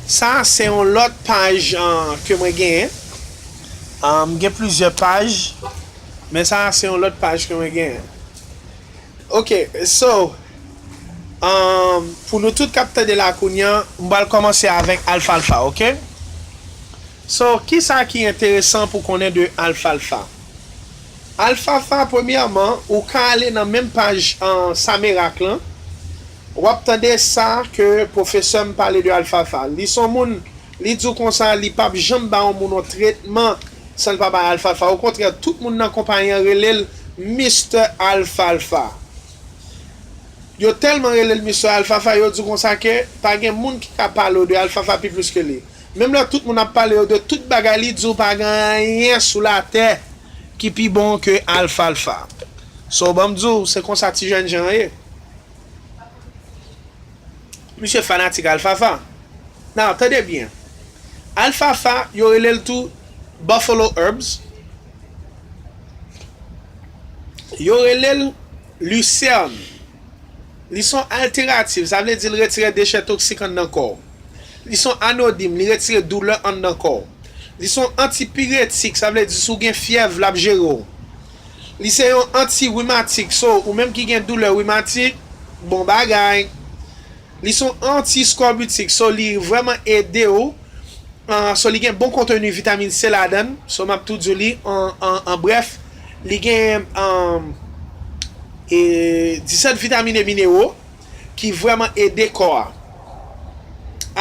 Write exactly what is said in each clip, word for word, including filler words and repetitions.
Sa a se yon lòt paj, ah, ke mwen genyen. Ah, m gen plizyè paj, men sa a se yon lòt paj ke mwen genyen. Ok, so, um, pou nou tout k ap tande la kounye a, m pral kòmanse avèk alfalfa, ok? So, kisa ki enteresan pou konnen de alfalfa? Alfalfa, premyèman, ou ka ale nan menm paj, ah, Samerak lan, w ap tande sa ke pwofesè m pale de alfalfa. Li se yon moun, li di w konsa, li p ap janm ba yon moun yon tretman san l pa bay alfalfa. Okontrè, tout moun nan konpayi an rele l Mistè Alfalfa. Yo tèlman rele l Mistè Alfalfa, yo di w konsa ke pa gen moun ki ka pale w de alfalfa pi plis ke li. Menm lè tout moun ap pale yo de tout bagay, li di w pa gen anyen sou latè ki pi bon ke alfalfa. So, ban m di w, se konsa ti jènjan an ye. Misye fanatik alfalfa. Now, tande byen. Alfalfa, yo rele l tou Buffalo Herbs. Yo rele l Lucerne. Li se yon alteratif, sa vle di l retire dechè toksik anndan kò w. Li se yon anodim, li retire doulè anndan kò w. Li se yon antipiretik, sa vle di si w gen fyèv, l ap jere w. Li se yon anti-rimatik, so, ou menm ki gen doulè rimatik, bon bagay. Li se yon anti-skòbitik, so, li vrèman ede w. Ah, so, li gen bon konteni vitamin C ladan l. So, m ap tou di w li, an, an, an brèf, li gen, ah, e, disèt vitamin e minero ki vrèman ede kò a.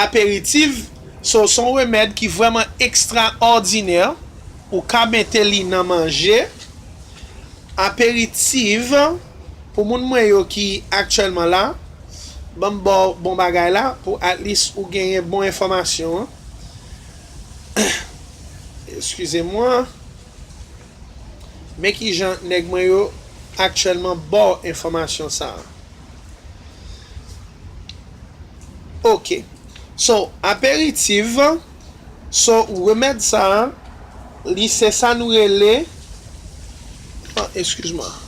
Aperitif, so, se yon remèd ki vrèman ekstraòdinè. Ou ka mete li nan manje. Aperitif, pou moun mwen yo ki aktyèlman la, ban m ba w bon bagay la, pou at least ou genyen bon enfòmasyon an. Eskize mwen. Men kijan nèg mwen yo aktyèlman ba w enfòmasyon sa a. Ok. So, aperitif, so, remèd sa a, li se sa nou rele, ah, eskize mwen.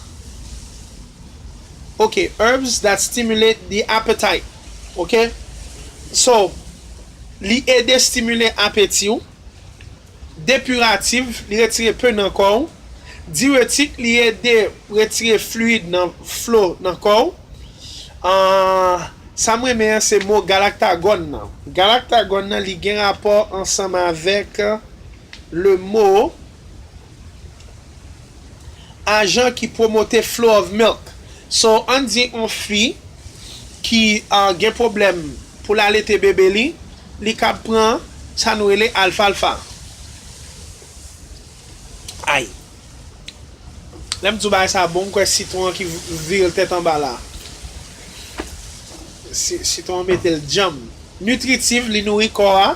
Ok, herbs that stimulate the appetite. Ok? So, li ede stimile apeti w. Depuratif, li retire pe nan kò w. Diuretik, li ede retire fliyid nan flo nan kò w. Ah, sa m renmen an, se mo galaktagòn nan. Galaktagòn nan, li gen rapò ansanm avèk le mo ajan ki pwomote flow of milk. So, ann di yon fi ki, ah, gen pwoblèm pou l alete bebe li, li ka pran sa nou rele alfalfa. Ay. Lè m di w bagay sa bon, m kwè sitwon an ki vire l tèt anba la. Si-, sitwon an mete l djanm. Nitritif, li nouri kò a.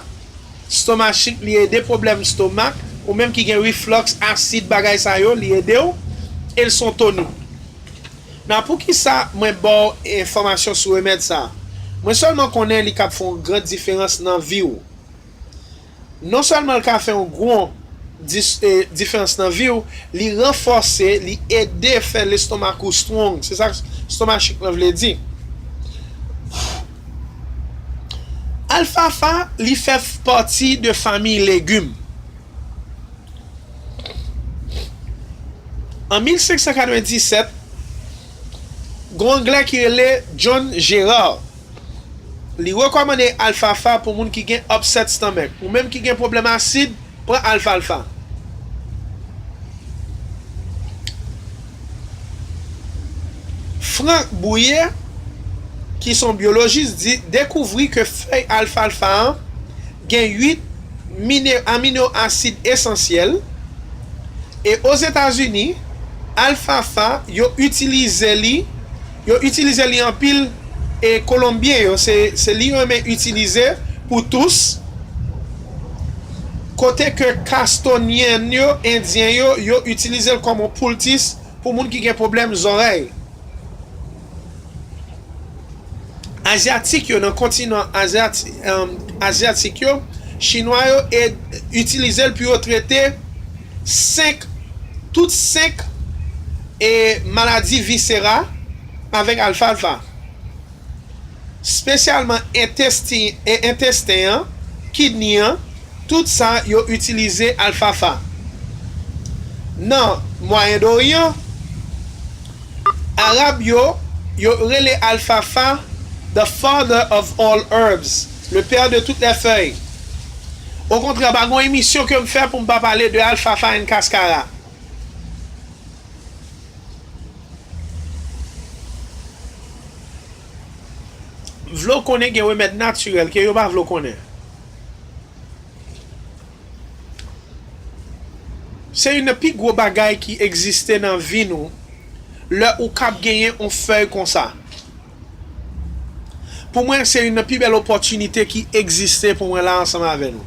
Stomachik, li ede pwoblèm stomak. Ou menm ki gen reflux, asid, bagay sa yo, li ede w. E l se yon tonik. Nan poukisa mwen ba w enfòmasyon sou remèd sa a? Mwen sèlman konnen li kab fè yon gran diferans nan vi w. Non sèlman l ka fè yon gwo dis-, eh, diferans nan vi w, li ranfòse, li ede fè lestomak ou strong. Se sa stomachik lan vle di. Alfafa, li fè f-, pati de fanmi legim. An mil senk san katrevenndisèt, gon Anglè ki rele John Gerard. Li rekòmande alfafa pou moun ki gen upset stomach. Ou menm ki gen pwoblèm asid, pran alfafa. Frank Bouyer, ki se yon byolojis, di, dekouvri ke fèy alfafa an gen uit mine-, amino asid esansyèl, e Ozetazini, alfafa, yo itilize li, yo itilize li anpil, e Kolonbyen yo, se, se li yo renmen itilize pou tous, kote ke Kastonyen yo, Endyen yo, yo itilize l kòm yon poultis pou moun ki gen pwoblèm zòrèy. Azyatik yo, nan kontinan azyati-, em, azyatik yo, Chinwa yo e itilize l pou yo trete senk, tout senk e maladi visera avèk alfafa. Espesyalman entesti-, e entesten an, kidni an, tout sa yo itilize alfafa. Nan Mwayen Oryan, Arab yo, yo rele alfafa the father of all herbs, le père de toutes les feuilles. Okontrè, pa gon emisyon ke m fè pou m pa pale de alfafa and kaskara. Vle w konnen gen remèd natirèl ke yo pa vle w konnen. Se youn nan pi gwo bagay ki egziste nan vi nou, lè ou kab genyen yon fèy konsa. Pou mwen, se youn nan pi bèl opòtinite ki egziste pou mwen la ansanm avè nou.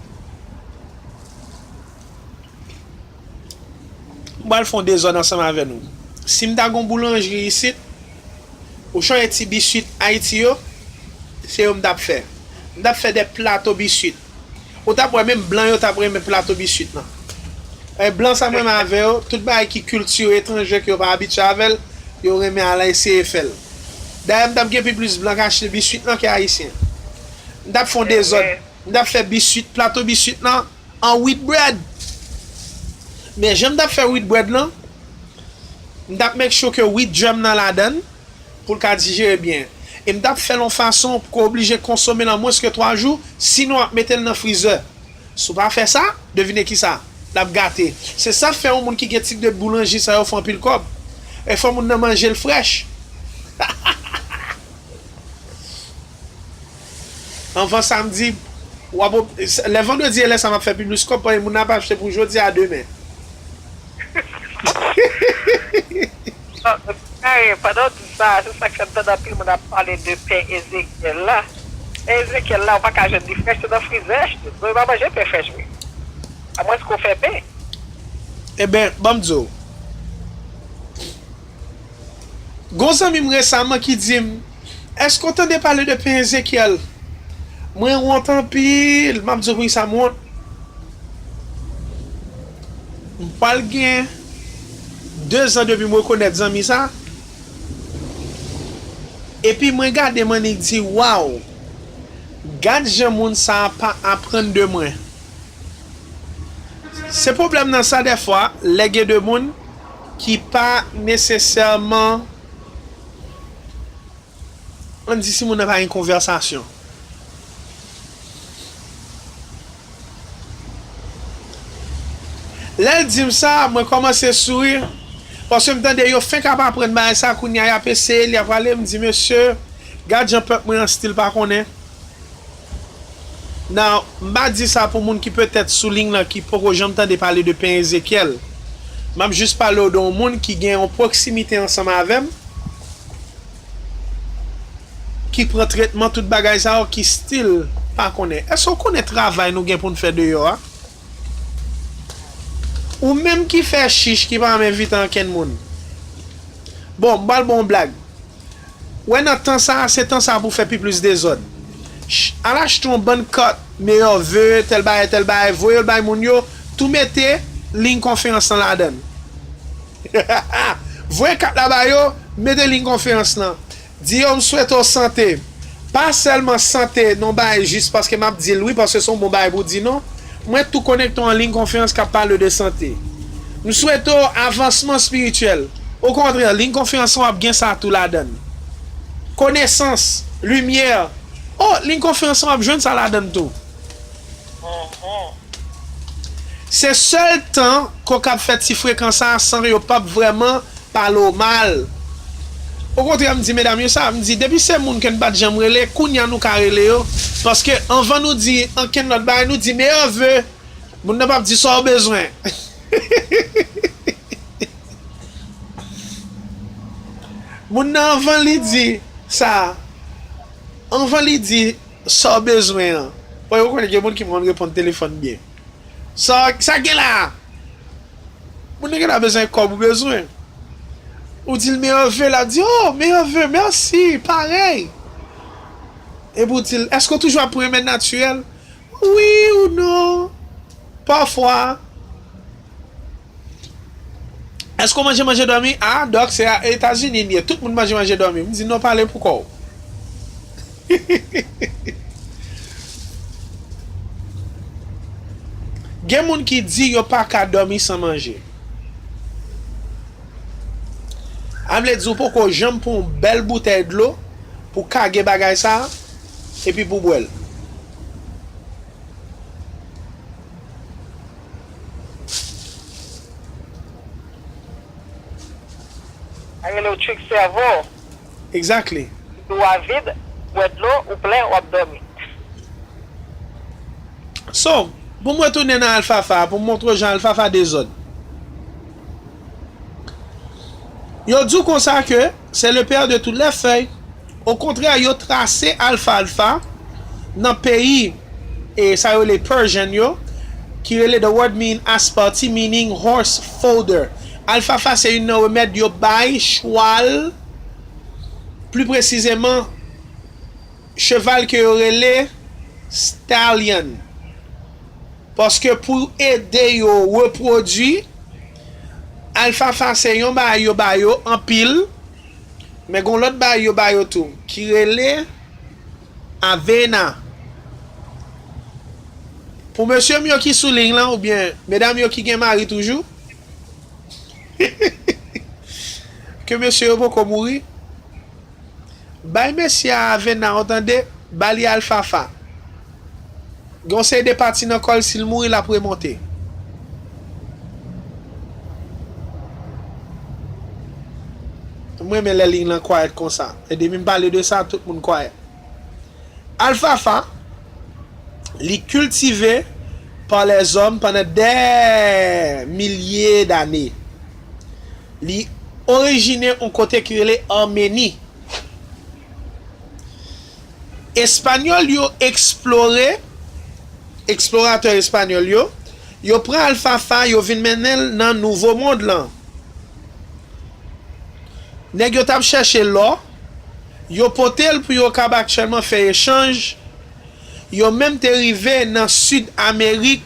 M pral fè yon dezòd ansanm avè nou. Si m ta gon boulanjri isit, ou chonje ti biswit Ayiti yo, se yo m t ap fè. M t ap fè de plato biswit. Ou t ap wè menm blan yo t ap renmen plato biswit lan. E blan sa m renmen avè yo, tout bagay ki kilti yo etranje ke yo pa abitye avè l, yo renmen al eseye fè l. Dayè m t ap gen pi plis blan k achte biswit lan ke ayisyen. M t ap fè yon dezòd. M t ap fè biswit, plato biswit lan, an wheat bread. Men jan m t ap fè wheat bread lan, m t ap make sure ke wheat germ nan ladan l pou l ka dijere byen. E m t ap fè l yon fason pou w oblije konsome l an mwens ke twa jou, sinon w ap mete l nan frizè. Si w pa fè sa, devine kisa? L ap gate. Se sa k fè yon moun ki gen tip de boulanjri sa yo fè anpil kòb. E fò moun nan manje l frèch. Anvan samdi, w ap op-, lè vandredi e lè sa m ap fè pi plis kòb, paske moun nan ap achte pou jodi a demen. Bon, e, pandan w di sa, se sa k fè m tande anpil moun ap pale de pen Ezekyèl la. Pen Ezekyèl la, ou pa ka jwenn li frèch, se nan frizè achte. Bon, yo pa manje pen frèch vre. Amwens ke w fè pen. Eben, ban m di w. Gon zanmi m resaman ki di m, èske w tande pale de pen Ezekyèl? Mwen wont anpil, m ap di w poukisa m wont. M pral gen de zan depi m rekonèt zanmi sa. Epi mwen gade m annik di, waw, gad jan moun sa a pa aprann de mwen. Se pwoblèm nan sa dèfwa, lè gen de moun ki pa nesesèman, ann di si moun nan pa gen konvèsasyon. Lè l di m sa, mwen kòmanse souri, paske m tande yo fenk ap aprann bagay sa, kounye a y ap eseye l, y ap rale, m di, mesye, gad jan pèp mwen an still pa konnen. Now, m pa di sa pou moun ki petèt sou liy lan ki poko janm tande pale de pen Ezekyèl. M ap jis pale w de yon moun ki gen yon pwoksimite ansanm avè m, ki pran tretman, tout bagay sa yo, ki still pa konnen. Èske w konnen travay nou gen pou n fè deyò a? Ou menm ki fè chich, ki pa janm envite ankenn moun. Bon, m pral ba w yon blag. Wè nan tan sa a, se tan sa a pou fè pi plis dezòd. Ch-, al achte yon bann kat meyè ve, tèl bagay, tèl bagay, voye l bay moun yo, tou mete liy konferans lan ladan l. Voye kat la ba yo, mete liy konferans lan. Di yo m swete w sante. Pa sèlman sante nan yon bagay jis paske m ap di l wi, paske se yon bon bagay pou w di non. Mwen tou konekte w an liy konferans k ap pale de sante. M swete w avansman espirityèl. Okontrè, liy konferans lan w ap gen sa tou ladan l. Konesans, limyè. O, liy konferans lan w ap jwenn sa ladan l tou. Se sèl tan ke w kab fè ti frekan sa a san yo p ap vrèman pale w mal. Okontrè, m di medam yo sa, m di, depi se moun ke n pa t janm rele, kounye a nou ka rele yo. Paske anvan nou di ankenn lòt bagay, nou di meyè ve. Moun nan p ap di sa w bezwen. Moun nan anvan li di sa, anvan li di sa w bezwen an. Bon, yo konnen gen moun ki konn reponn telefòn byen. Sa, sa gen la? Moun nan genlè bezwen kòb ou bezwen. Ou di l meyè ve, l ap di, oh, meyè ve, mèsi, parèy. Epi w di l, èske w toujou ap pran remèd natirèl? Wi ou non? Pafwa. Èske w manje, manje, dòmi? A, dòk, se a Etazini n ye. Tout moun manje, manje, dòmi. M di, non, pale pou kò w. Gen moun ki di yo pa ka dòmi san manje. A vle di ou poko janm pran yon bèl boutèy dlo pou kage bagay sa a, epi pou bwè l. Sa rele w trik sèvo. Exactly. Dou a vid, bwè dlo, ou plen, w ap dòmi. So, pou m retounen nan alfafa, pou m montre w jan alfafa dezòd. Yo di w konsa ke c'est le père de toutes les feuilles. Okontrè, yo trase alfalfa nan peyi, e sa yo rele Persian yo, ki rele the word mean asparti, meaning horse fodder. Alfafa se youn nan remèd yo bay chwal, pli presizeman, cheval ke yo rele stallion. Paske pou ede yo repwodui, alfafa se yon bagay yo ba yo anpil, men gon lòt bagay yo ba yo tou, ki rele avena. Pou mesye m yo ki sou liy lan, oubyen medam yo ki gen mari toujou, ke mesye yo poko mouri, bay mesye a avena, ou tande, ba li alfafa. Gen yon seri de pati nan kò l, si l mouri, l ap remonte. M renmen lè liy lan kwayèt konsa. E depi m pale de sa, tout moun kwayèt. Alfafa, li kiltive pa lèzòm pandan dè milye dane. Li orijine yon kote ki rele Ameni. Espanyòl yo eksplore, eksploratè espanyòl yo, yo pran alfafa, yo vin mennen l nan Nouvo Mond lan. Nèg yo t ap chèche lò, yo pote l pou yo kab aktyèlman fè echanj. Yo menm te rive nan Sid Amerik,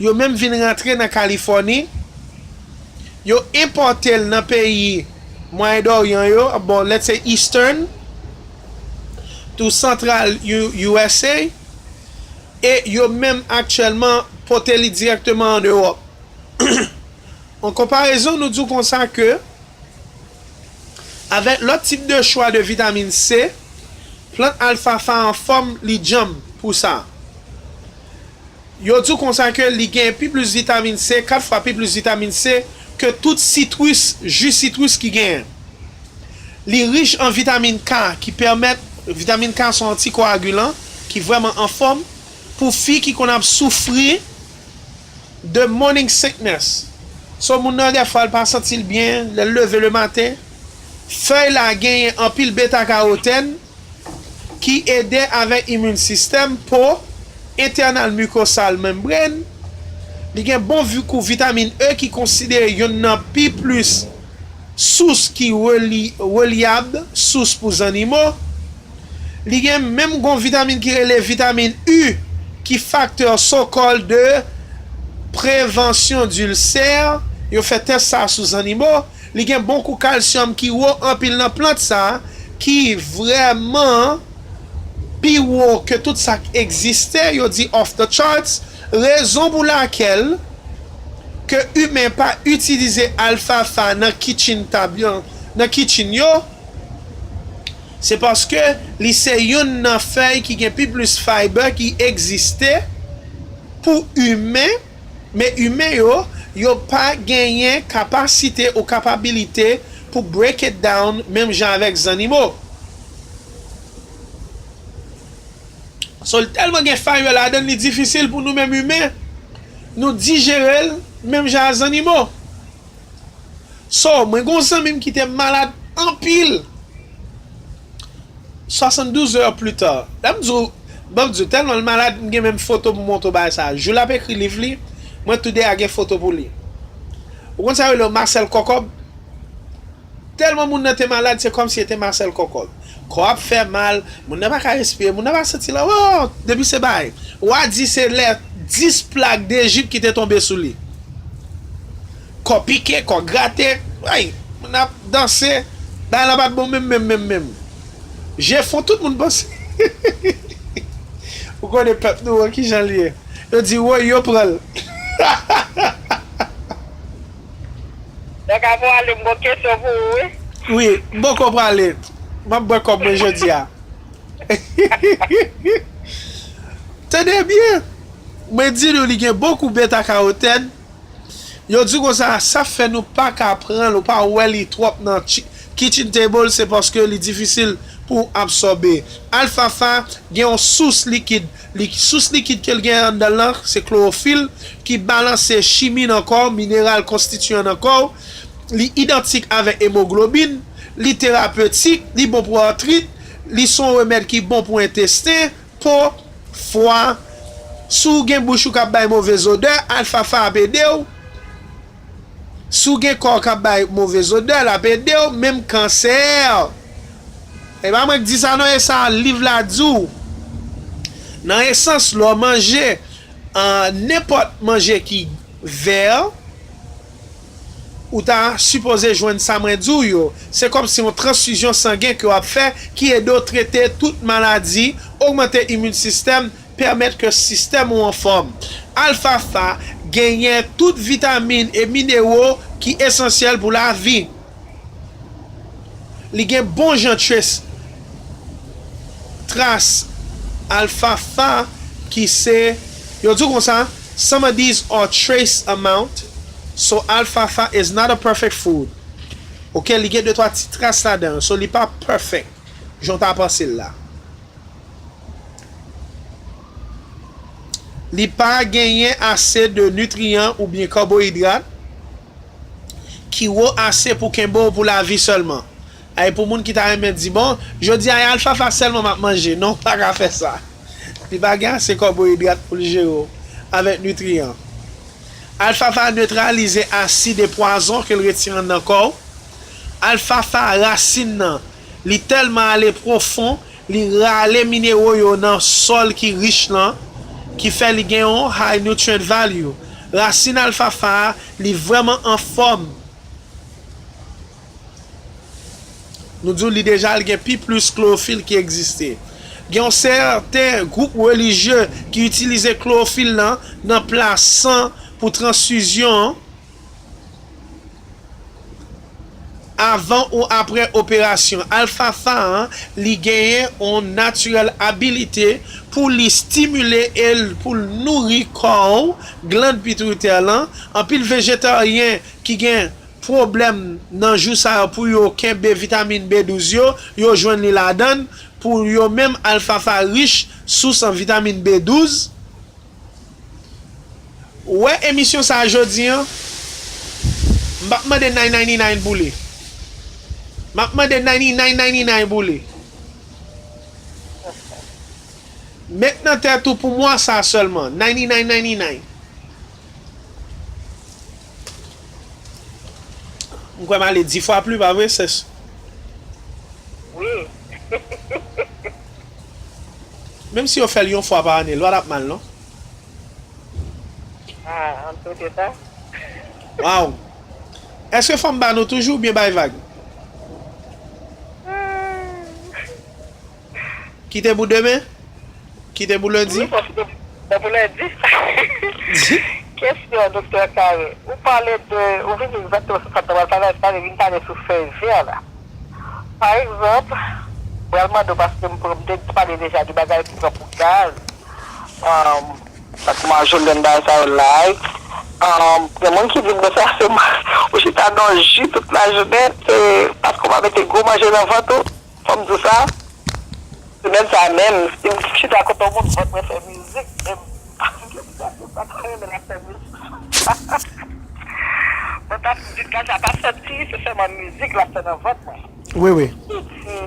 yo menm vin rantre nan Kalifòni, yo enpòte l nan peyi Mwayen Dòryan yo, bon, let's say Eastern, to Central U-, U S A, e yo menm aktyèlman pote li dirèkteman ann Ewòp. An konparezon, nou di w konsa ke, avèk lòt tip de chwa de vitamin C, plant alfafa anfòm, li djanm pou sa. Yo di w konsa ke li gen pi plis vitamin C, kat fwa pi plis vitamin C ke tout sitris, ji sitris ki genyen. Li rich an vitamin K ki pèmèt, vitamin K se yon antikoagilan ki vrèman anfòm pou fi ki konn ap soufri de morning sickness. So, moun nan, dèfwa, l pa santi l byen, lè l leve le maten. Fèy la genyen anpil beta karotèn ki ede avèk imin sistèm, po, entènal mikosal membren. Li gen bon vi-, kou vitamin E ki konsidere youn nan pi plis sous ki reli-, relyab sous pou zannimo. Li gen menm gon vitamin ki rele vitamin U, ki faktè so-called de prevansyon dilsè. Yo fè tès sa sou zannimo. Li gen bon kou kalsyòm ki wo anpil nan plant sa, ki vrèman pi wo ke tout sa k egziste, yo di off the charts. Rezon pou lakèl ke imen pa itilize alfafa nan kitchen tab yo, nan kitchen yo, se paske li se youn nan fèy ki gen pi plis fiber ki egziste pou imen, men imen yo, yo pa genyen kapasite ou kapabilite pou break it down menm jan avèk zannimo. So, l tèlman gen fiber ladan l, li difisil pou nou menm imen, nou dijere l menm jan a zannimo. So, mwen gon zanmi m ki te malad anpil. Swasanndouz heures plus tard. Lè m di w, ban m di w, tèlman l malad, m gen menm foto pou m montre w bagay sa. Jou l ap ekri liv li, mwen tou de a gen foto pou li. Ou konn sa yo rele w Marcel Kòkòb? Tèlman moun nan te malad, se kòmsi se te Marcel Kòkòb. Kò ap fè mal, moun nan pa ka respire, moun nan pa santi la. Oh, depi se bagay. W a di se lè dis plak Dejip ki te tonbe sou li. Kò pike, kò grate. Ay, moun ap danse. Bagay la pa t bon menm, menm, menm, menm. Je fon, tout moun panse. Ou konnen pèp nou an, kijan l ye. Yo di, woy, yo pran l. Kaka pou ale, m gon kesyon pou ou, wi. Wi, m poko prale. M ap bwè kòb mwen jodi a. Tande byen. Mwen di nou li gen bokou beta karotèn. Yo di konsa, sa fè nou pa ka pran l, ou pa wè li twòp nan kitchen table, se paske li difisil pou absòbe. Alfafa gen yon sous likid. Li, sous likid ke l gen anndan l lan, se klowofil ki balanse chimi nan kò w, mineral konstityan nan kò w. Li idantik avèk emoglobin. Li terapetik, li bon pou atrit, li se yon remèd ki bon pou entesten, po, fwa. Si w gen bouch ou k ap bay move zodè, alfafa ap ede w. Si w gen kò k ap bay move zodè, l ap ede w, menm kansè. E pa mwen k di sa non, e sa liv la di w. Nan esans, lè w manje nenpòt manje ki vè, ou ta sipoze jwenn sa mwen di w yo. Se kòmsi yon transfizyon sangen ke w ap fè ki ede w trete tout maladi, ogmante imin sistèm, pèmèt ke sistèm ou anfòm. Alfafa genyen tout vitamin e minewo ki esansyèl pou lavi. Li gen bon jan trace, tras alfafa ki se, yo di w konsa, some of these are trace amount, so alfafa is not a perfect food. Ok, li gen de twa ti tras ladan, so li pa perfect, jan w ta panse l la. Li pa genyen ase de nitriyan oubyen kabohidrat ki wo ase pou kenbe w pou lavi sèlman. Ay, pou moun ki ta renmen di, bon, jodi a, e alfafa sèlman m ap manje. Non, w pa ka fè sa. Li pa gen ase kabohidrat pou l jere w avèk nitriyan. Alfafa netralize asid e pwazon ke l retire anndan kò w. Alfafa rasin nan, li tèlman ale pwofon, li rale minewo yo nan sòl ki rich lan, ki fè li gen yon high nutrient value. Rasin alfafa a, li vrèman anfòm. Nou di w li deja, li gen pi plis klowofil ki egziste. Gen yon sèten gwoup relijye ki itilize klowofil lan nan plas san pou transfizyon an. Avan ou apre operasyon. Alfafa an, li genyen yon natirèl abilite pou li stimile e l, pou l nouri kò w, glann pitritè lan. Anpil vejetaryen ki gen pwoblèm nan jou sa yo pou yo kenbe vitamin B douz yo, yo jwenn li ladan l. Pou yo menm, alfafa rich sous an vitamin B douz. Ou wè emisyon sa a jodi an, m p ap mande nine ninety nine pou li. M ap mande ninety nine ninety nine pou li. Met nan tèt ou pou mwa sa a sèlman, ninety nine ninety nine. M kwè m ale dis fwa pli, pa vre, sès? Wi. Menm si yo fè l yon fwa pa ane, lwa t ap mal, non? Ah, an tout eta. Waw! Èske fò m ba nou toujou oubyen bay vag? Kite pou demen? Kite pou lendi? Wi, fò kite pou lendi. Kesyon, Doktè Kare. Ou pale de, ou vin egzakteman sou sa m t ap pral pale, pale, vin pale sou fèy vè la. Pa egzanp, m pral mande w paske m, m te pale deja de bagay pou pran pou gaz. Um, paske m a jwenn bagay sa yo live. Um, gen moun ki di m sa se ou chita nan ji tout lajounen, se paske w pa mete gwo manje nan vant ou. Fò m di w sa, semèn sa a menm, si m chita kote yon moun, vant mwen fè mizik, e m, m pa t renmen l ap fè mizik. Mwen t ap di, gaz la pa soti, se sèlman mizik l ap fè nan vant mwen. Wi, wi. Li di,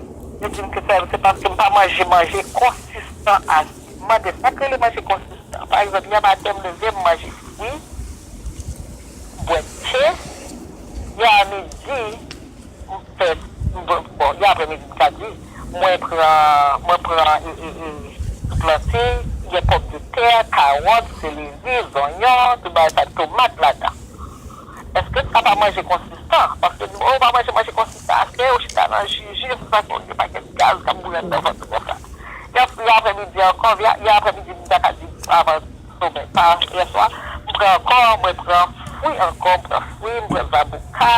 li di m ke se, se paske m pa manje manje konsistan ase. M mande, sa k rele manje konsistan? Pa egzanp, yè maten, m leve, m manje fwi, m bwè te, yè a midi, m fè, m, bon, yè aprèmidi, m ka di, mwen pran, mwen pran, e, e, e, tout lantiy, gen pòmdetè, kawòt, seleri, zonyon, tout bagay sa, tomat ladan. Èske sa pa manje konsistan? Paske di, o, pa manje manje konsistan, aske ou chita nan jiji, se sa ki yon pakèt gaz k ap boule anndan vant ou konsa. Yè, yè aprèmidi ankò, yè, yè aprèmidi, m ta ka di avan somè, pa yè swa, m pran ankò, mwen pran fwi ankò, m pran fwi, m pran zaboka,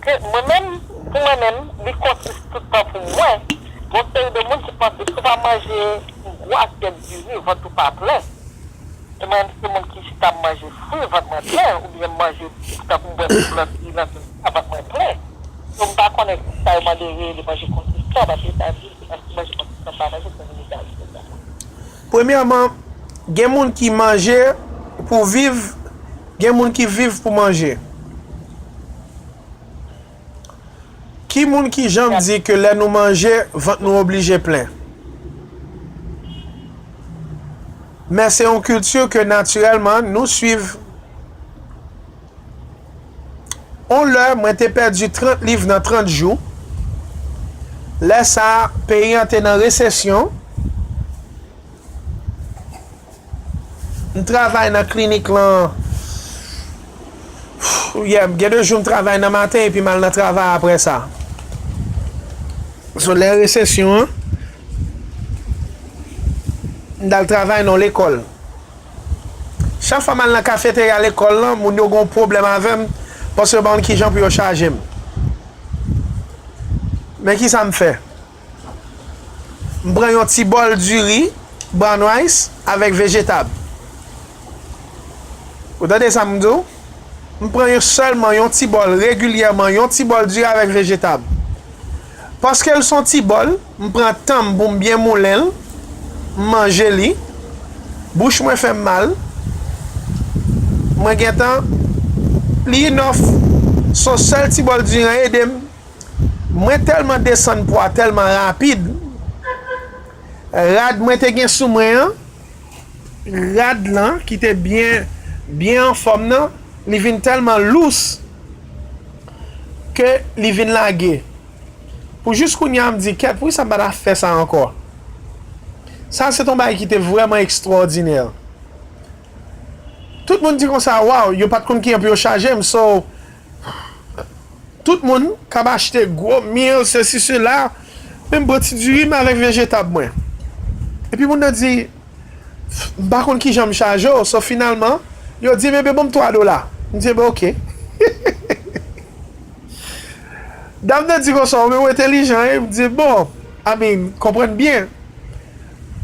Mwen menm, pou mwen menm, li konsis tout tan pou mwen. Gon seri de moun ki panse si w pa manje yon gwo asyèt diri, vant ou pa plen. E mwen menm se moun ki chita m manje fwi, vant mwen plen, oubyen m manje tankou m bwè ti blan diri nan sèl sa, vant mwen plen. So m pa konnen sa yo mande rele manje konsistan, paske sa yo di se paske manje konsistan pa manje, se yon limitasion. Premyèman, gen moun ki manje pou viv, gen moun ki viv pou manje. Ki moun ki janm di ke lè nou manje, vant nou oblije plen? Men se yon kilti ke natirèlman nou swiv. On lè, mwen te pèdi trant liv nan trant jou. Lè sa a, peyi an te nan resesyon. M travay nan klinik lan. Yeah, gen de jou m travay nan maten epi m al nan travay apre sa. So, lè resesyon an, m t al travay nan lekòl. Chak fwa m al nan kafeterya lekòl lan, moun yo gen yon pwoblèm avè m, paske yo pa konn kijan pou yo chaje m. Men kisa m fè? M pran yon ti bòl diri, brown rice, avèk vejetab. Ou tande sa m di w? M pran yon sèlman yon ti bòl, regilyèman, yon ti bòl diri avèk vejetab. Paske l se yon ti bòl, m pran tan m pou m byen moulen l, m manje li, bouch mwen fè m mal, mwen gentan, li enough, se yon sèl ti bòl diri an ede m. Mwen tèlman desann pwa tèlman rapid, rad mwen te gen sou mwen an, rad lan ki te byen, byen anfòm nan, li vin tèlman lous ke li vin lage. Pou jis kounye a, m di, "Kèt, poukisa m pa ta fè sa ankò?" Sa se t on bagay ki te vrèman ekstwòdinè. Tout moun di konsa, "Waw, yo pa t konn kijan pou yo chaje m." So, tout moun k ap achte gwo meal, sesi, sela, men m pran ti diri m avèk vejetab mwen. Epi moun nan di, "M pa konn kijan m chaje w." So, finalman, yo di m, "Ebyen, ban m twa dola." M di, "Ebyen, oke." Dam nan di konsa, "Ou menm ou entèlijan, wi." M di, "Bon, I mean, konprann byen.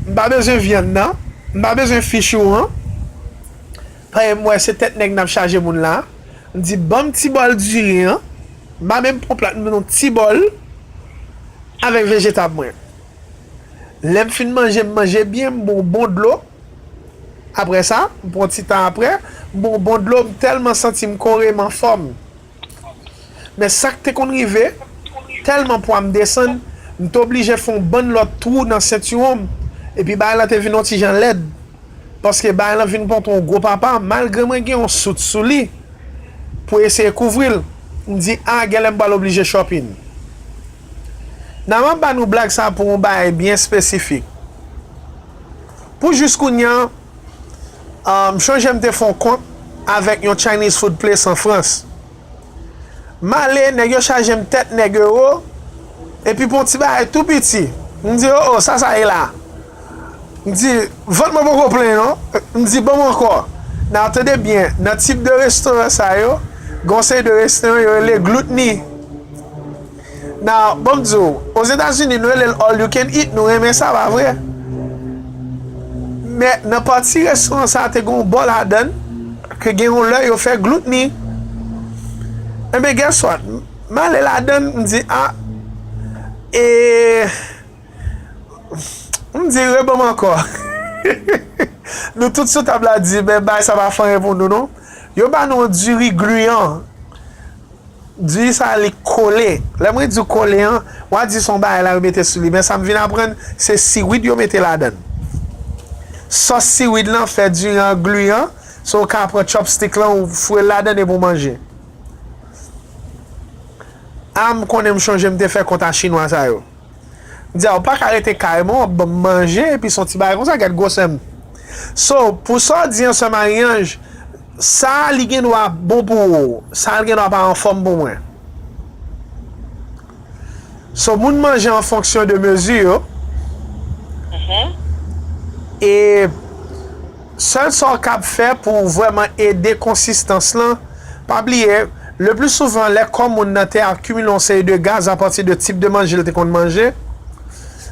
M pa bezwen vyann nan, m pa bezwen fish ou an." Paske m wè se tèt nèg n ap chaje moun la. M di, "Ban m ti bòl diri an." M pa menm pran plat, m pran yon ti bòl avèk vejetab mwen. Lè m fin manje, m manje byen, m bwè yon bon dlo. Apre sa, m pran ti tan apre, m bwè yon bon dlo, m tèlman santi m kore, m anfòm. Men sa k te konn rive, tèlman pwa m desann, m te oblije fè yon bann lòt twou nan sentiwon m. Epi bagay la te vin yon ti jan lèd. Paske bagay lan vin pran yon gwo papa, malgre mwen gen yon sout sou li pou eseye kouvri l. M di, "A, genlè m pral oblije shopping." Nan m ap ba nou blag sa pou yon bagay byen espesifik. Pou jis kounye a, ah, m chonje m te fè yon kont avèk yon Chinese food place an Frans. M ale, nèg yo chaje m tèt nèg ewo, epi pou yon ti bagay tou piti. M di, "O, o, sa sa ye la?" M di, "Vant mwen poko plen non." M di, "Ban m ankò." Now, tande byen, nan tip de restoran sa yo, gen yon seri de restoran yo rele gluttony. Now, ban m di w, Ozetazini, nou rele l all you can eat, nou renmen sa, pa vre? Men nan pati restoran sa a, te gen yon bò ladan l, ke gen yon lè yo fè gluttony. Enben, guess what? M ale ladan l, m di, "A, e," m di, "Reban m ankò." Nou tout sou tab la di, "Men bagay sa pa fè anyen pou nou, non." Yo ba nou yon diri gliyan. Diri sa a, li kole. Lè mwen di w kole an, w a di se yon bagay la yo mete sou li. Men sa m vin aprann, se siwid yo mete ladan l. Sòs siwid lan fè diri an gliyan, so w ka pran chopstick lan, ou foure l ladan epi w manje. A, m konnen, m chonje m te fè kont a chinwa sa yo. M di a, ou pa ka rete kay mwen, w ap ban m manje, epi se yon ti bagay konsa, gad gwosè m. So, pou sa w di an, sè Marie-Ange, sa a li gen dwa bon pou ou, sa a li gen dwa pa anfòm pou mwen. So, moun manje an fonksyon de mezi yo. E sèl sa w kab fè pou w vrèman ede konsistans lan, pa bliye, Le pli souvan, lè kò moun nan te akimile yon seri de gaz apati de tip de manje l te konn manje,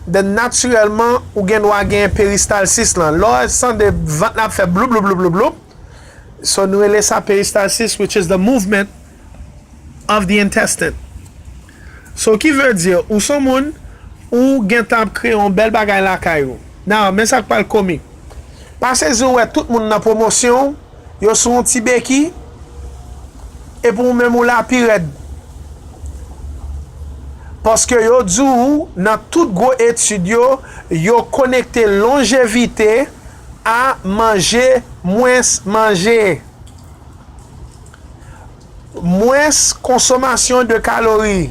then natirèlman, ou gen dwa gen peristalsis lan. Lè w tande vant la ap fè bloup, bloup, bloup, bloup, bloup, so nou rele sa peristalsis, which is the movement of the intestine. So, ki vle di, ou se yon moun, ou gentan ap kreye yon bèl bagay lakay ou. Now, men sa k pral komik. Pa sezi w wè tout moun nan pwomosyon w, yo sou yon ti beki, epi ou menm ou la pi rèd. Paske yo di w, nan tout gwo etid yo, yo konekte lonjevite a manje mwens manje. Mwens konsomasyon de kalori.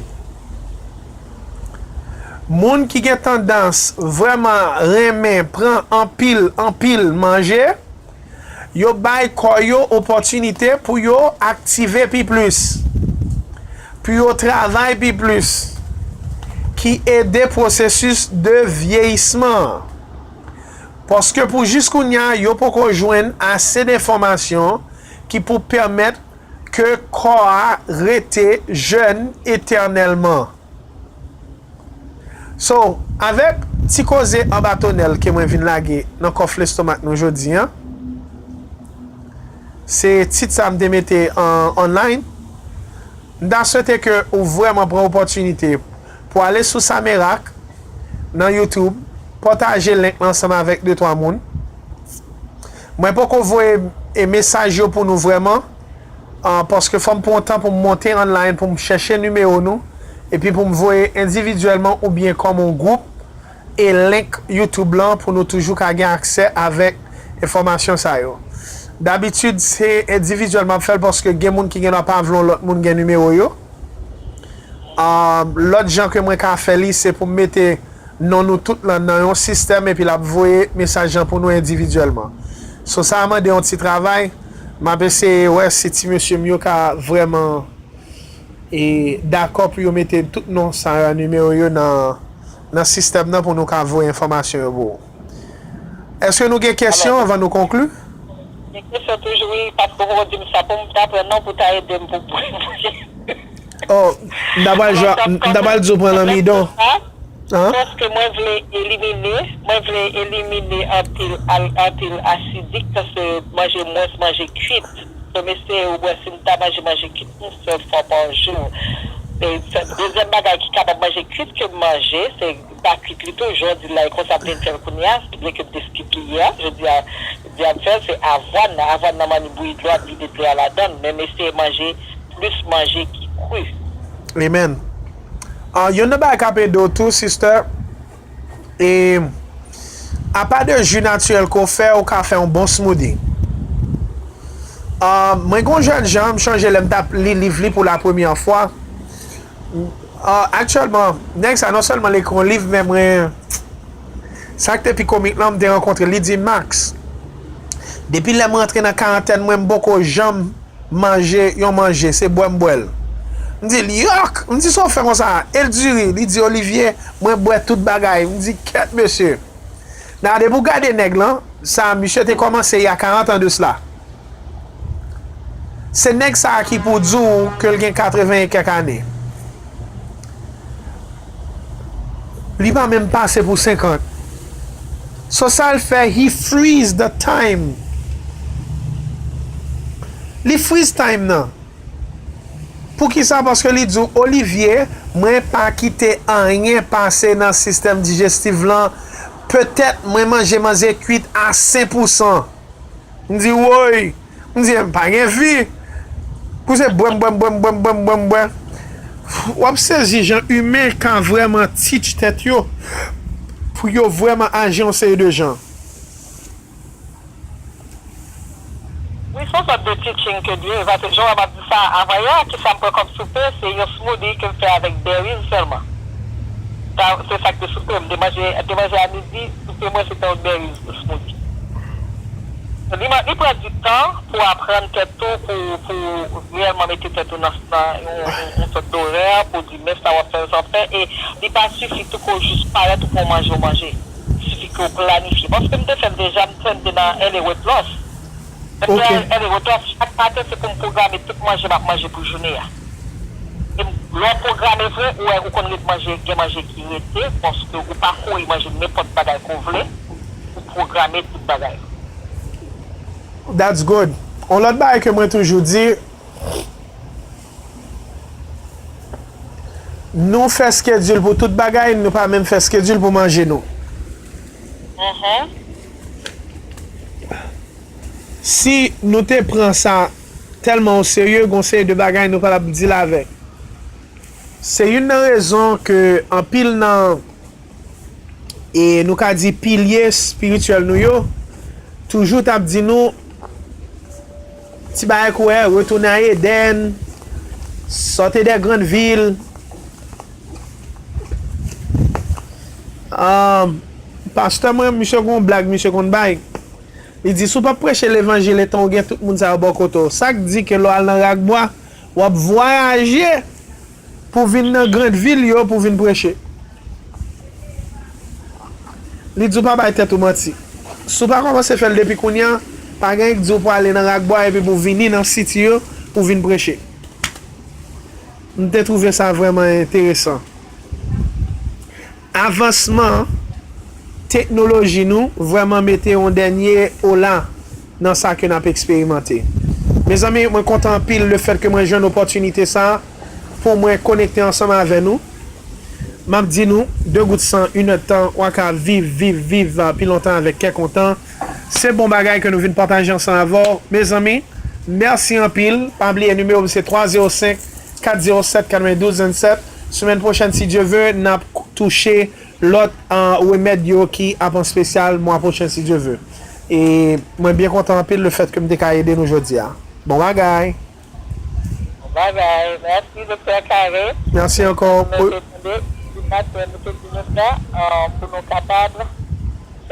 Moun ki gen tandans vrèman renmen pran anpil, anpil manje, yo bay kò yo opòtinite pou yo aktive pi plis, pou yo travay pi plis, ki ede pwosesis de vyeyisman an. Paske pou jis kounye a, yo poko jwenn ase de enfòmasyon ki pou pèmèt ke kò a rete jèn etènèlman. So, avèk ti koze anba tonèl ke mwen vin lage nan kòf lestomak nou jodi a, se tit sa m te mete an online. M ta swete ke ou vrèman pran opòtinite pou ale sou Samerak nan YouTube, pataje link lan ansanm avèk de twa moun. Mwen poko voye e mesaj yo pou nou vrèman, ah, paske fò m pran tan pou m monte online pou m chèche nimewo nou, epi pou m voye endividyèlman oubyen kòm yon gwoup e link YouTube lan pou nou toujou ka gen aksè avèk enfòmasyon sa yo. Dabitid, se endividyèl m ap fè l paske gen moun ki gen dwa pa vle yon lòt moun gen nimewo yo. Ah, lòt jan ke mwen ka fè li, se pou m mete non nou tout lan nan yon sistèm epi l ap voye mesaj lan pou nou endividyèlman. So, sa a mande yon ti travay. M ap eseye wè si ti mesye m yo ka vrèman e dakò pou yo mete tout non sa yo, nimewo yo nan, nan sistèm nan pou nou ka voye enfòmasyon yo pou ou. Èske nou gen kesyon anvan nou konkli? Gen kesyon toujou, wi, paske w poko di m sa pou m ta pran non pou ta ede m pou, pou, pou. Oh, m ta pral jwa, m ta pral di w pran lanmidon. Paske mwen vle elimine, mwen vle elimine anpil, anpil asidik, paske manje mwens manje kwit. So, m eseye wè si m ta manje manje kwit yon sèl fwa pa jou. E, dezyèm bagay ki kapab manje kwit ke m manje, se pa kwit li tou, jan w di la, e konsa m te fè l kounye a, byen ke m te skip li yè, jodi a, jodi a m fè l, se avwàn nan. Avwàn nan, m annik bouyi dlo a, m vide dlo a ladan l, men m eseye manje plis manje ki kri. Amen. Ah, youn nan bagay k ap ede w tou, sister, e apa de ji natirèl ke w fè, ou ka fè yon bon smoothie. Ah, mwen gen yon jèn jan, m chonje lè m t ap li liv li pou la premyè fwa. Ah, aktyèlman, nèg sa non sèlman l ekri yon liv, men mwen, sa k te pi komik lan, m te rankontre l, li di, Max, depi lè m rantre nan karantèn mwen, m poko janm manje yon manje, se bwè m bwè l. M di l, Yok! M di, sa w fè konsa? E l di ri, li di, Olivier, mwen bwè tout bagay. M di, kèt mesye. Nan, depi w gade nèg lan, sa misye te kòmanse il y a quarante ans de cela. Se nèg sa a ki pou di w ke l gen katreven e kèk ane. Li pa menm pase pou senkant. So sa l fè, he freeze the time. Li freeze time nan. Poukisa? Paske li di w, Olivier, mwen pa kite anyen pase nan sistèm dijestif lan. Petèt mwen manje manje kwit a sen pousan. M di, woy! M di, m pa gen vi. Pou se bwè m, bwè m, bwè m, bwè m, bwè m, bwè m, bwè. W ap sezi jan imen ka vrèman teach tèt yo. Pou yo vrèman aji yon seri de jan. Wi, se yon sòt de teaching ke Dye, paske jan w ap di sa avan yè, ki sa m pran kòm soupe, se yon smoothie ke m fè avèk berries sèlman. Sa, se sa k te soupe m. M te manje, m te manje a midi, soupe mwen se te yon berries smoothie. Li, li pran di tan pou aprann tèt ou, pou, pou reyèlman mete tèt ou nan, nan yon, yon, yon sòt dorè, pou di men sa w ap fè, sa w ap fè, e li pa sifi tou ke w jis parèt ou pran manje w manje. Sifi ke w planifye. Paske m te fè l deja, m fè l te nan L A weight loss. Ok. Anyway, anyway, chak maten se pou m pwograme tout manje m ap manje pou jounen an. E lè w pwograme vre, ou wè ou konn ret manje, gen manje ki rete, paske ou pa kouri manje nenpòt bagay ke w vle, ou pwograme tout bagay. That's good. On lòt bagay ke mwen toujou di, nou fè schedule pou tout bagay, nou pa menm fè schedule pou manje nou. Mhm. Si nou te pran sa tèlman o serye, gon seri de bagay nou pa t ap deal avèk. Se youn nan rezon ke anpil nan, e nou ka di, pilye espirityèl nou yo toujou t ap di nou ti bagay kou, retounen a Edèn, sortez des grandes villes. Ah, pastè mwen, misye gon blag misye konn bay. Li di, si w p ap preche levanjil etan w gen tout moun sa yo bò kote w, sa k di ke lè w al nan Rakbwa, w ap vwayaje pou vin nan grann vil yo pou vin preche? Li di w pa bay tèt ou manti. Si w pa kòmanse fè l depi kounye a, pa gen anyen k di w pou ale nan Rakbwa epi pou w vini nan siti yo pou vin preche. M te twouve sa vrèman enteresan. Avansman teknoloji nou vrèman mete yon dènye ola nan sa ke n ap eksperimante. Mezanmi, mwen kontan anpil lefèt ke mwen jwenn opòtinite sa a pou mwen konekte ansanm avè nou. M ap di nou, de gout san, inèdtan, w a ka viv, viv, viv, ah, pi lontan avèk kè kontan. Se bon bagay ke nou vin pataje ansanm avè w. Mezanmi, mèsi anpil. Pa bliye, nimewo m se twa zewo senk, kat zewo sèt, katrevendouz vennsèt. Semèn pwochèn, si Dye ve, n ap touche lòt, ah, remèd yo ki ap an espesyal mwa pwochen, si Dye ve. E mwen byen kontan anpil lefèt ke m te ka ede nou jodi a. Bon bagay! Bon bagay. Mèsi, Doktè Carré. Mèsi ankò. Nou te tande, di maten, nou te di nou sa, ah, pou nou kapab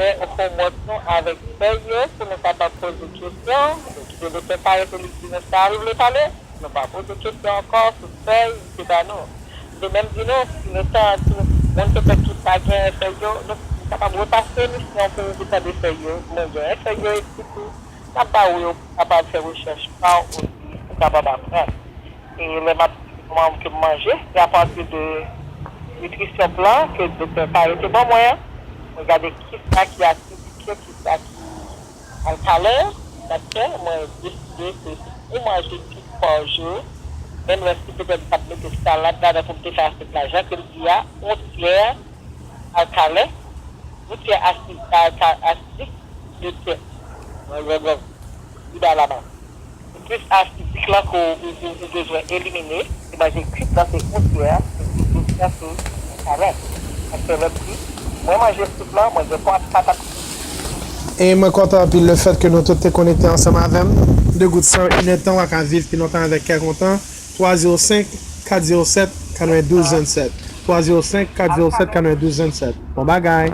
fè homework nou avèk fèy yo, pou nou kapab poze kesyon. Doktè Carré te li di nou sa li vle pale. Nou pa poze kesyon ankò sou fèy, se pa nou. Li te menm di nou, si nou ta, si moun petèt ki pa gen fèy yo, nou kapab repase emisyon pou ou tande fèy yo. Mwen genyen fèy yo ekri tou. N ap ba ou yo pou w kapab fè rechèch pa w osi, pou w kapab aprann. E lè m ap di kòman ke m manje, se apati de nitrisyon plan ke Doktè Carré te ban mwen an. Mwen gade kisa ki asidik yo, kisa ki alkalen, sa k fè mwen deside ke yon manje pik pa jou, menm lè si petèt m t ap mete salad ladan pou m te fè asyèt la, jan ke l di a, yon tyè alkalen, yon tyè asi-, alka-, asidik, yon tyè, mwen, mwen, mwen, li ba la man. Plis asidik lan ke w, ou, ou, ou bezwen elimine, se manje kwit lan se yon tyè, epi de tyè se alkalen. Paske lè m di, mwen manje soup lan, mwen gen twa patat. E mwen kontan anpil lefèt ke nou tout te konekte ansanm avè m. De gout san, inèdtan, w a ka viv pi lontan avèk kè kontan. Twa zewo senk, kat zewo sèt, katrevendouz vennsèt. Twa zewo senk, kat zewo sèt, katrevendouz vennsèt. Bon bagay.